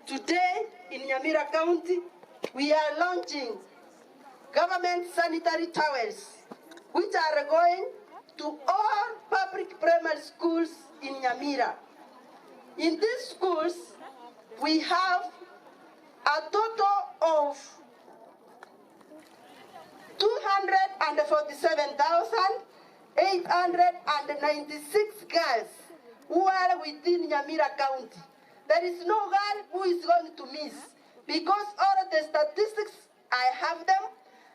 Today in Nyamira County we are launching government sanitary towels which are going to all public primary schools in Nyamira. In these schools we have a total of 247,896 girls who are within Nyamira County. There is no girl who is going to miss because all of the statistics I have them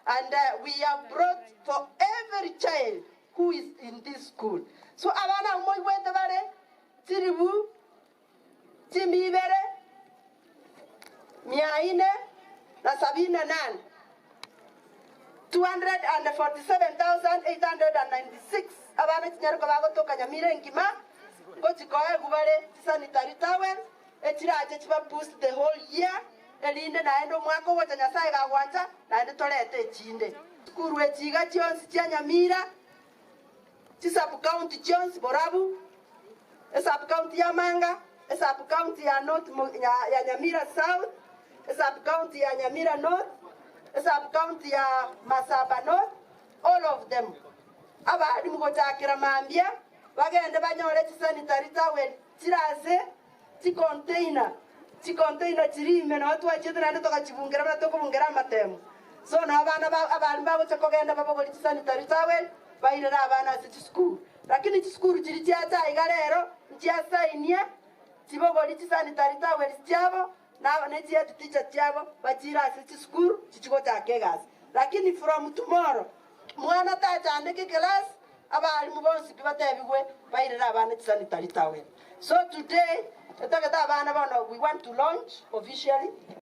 and we have brought for every child who is in this school. So abana moigwete bare chiribu chimibere mia ine na 78, 247,896 abana chinyaroka bagotoka Nyamira engima ngochikoegwa bare chisanitary towel echirache chiba boost the whole year erinde naende omwaka ogocha Nyasaye gagwancha naende torete echinde. Sukuru echiga chionsi chia Nyamira chisub county chionsi borabu esub county ya Manga, esub county ya North ya Nyamira South, esub county ya Nyamira North, esub county ya Masaba North, all of them. Abarimu gochakera mambia bagende banyore chisanitary towel chirase chicontainer chicontainer chirime nabo twachete naende tokachibungera buna tokobungera amatemo. So nabo abana abarimu bagocha kogenda babogori chisanitary towel bairere abana ase chisukuru. Lakini chisukuru chiri chiacha iga rero nchiasainia chibogori chisanitary towels chiabo na chihead teacher chiabo bachire ase chisukuru chichigochaka egasi. Lakini from tomorrow mwana tachandeke class abarimu bonsi pi batebigwe bairere abana chisanitary towel. So today etagete abana bono we want to launch officially.